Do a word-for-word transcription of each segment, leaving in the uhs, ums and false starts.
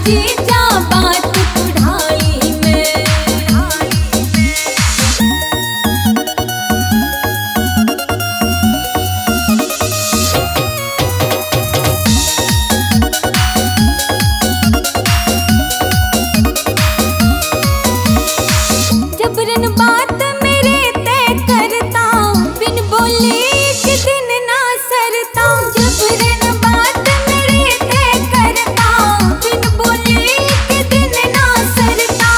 जीजा बात कुढ़ाली में। जबरन बात मेरे ते करता, बिन बोले एक दिन ना सरता। जबरन बात मेरे ते करता, बिन बोले एक दिन ना सरता।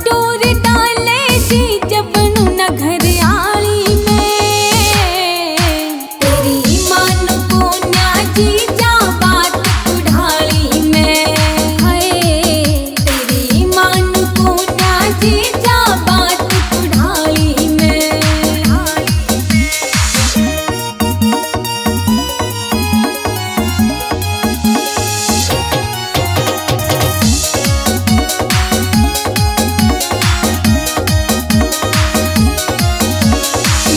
डोर डाले जी जबनू न घर आली में। तेरी माँ नू कोन्या जीजा बात कुढ़ाली में। हाय, तेरी माँ नू कोन्या जीजा बात कुढ़ाली में।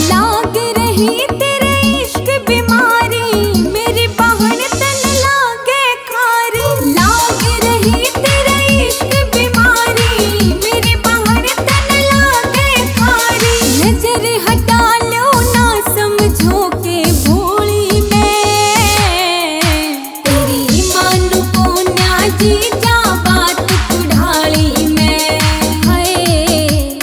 लाग रही तेरे इश्क बीमारी, मेरी बहन तन लागे खारी। लाग रही तेरे इश्क बीमारी, मेरी बहन तन लागे खारी। नजर हटा लो ना समझो के भोली मैं। तेरी माँ नू कोन्या जीजा बात कुढ़ाली में। हाय,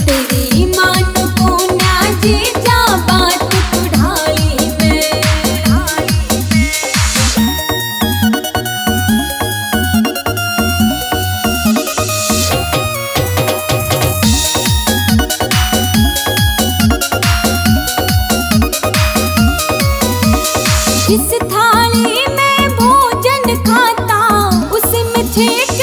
तेरी माँ नू कोन्या जीजा बात कुढ़ाली में। जिस थाली में भोजन खाता, उसमें छेक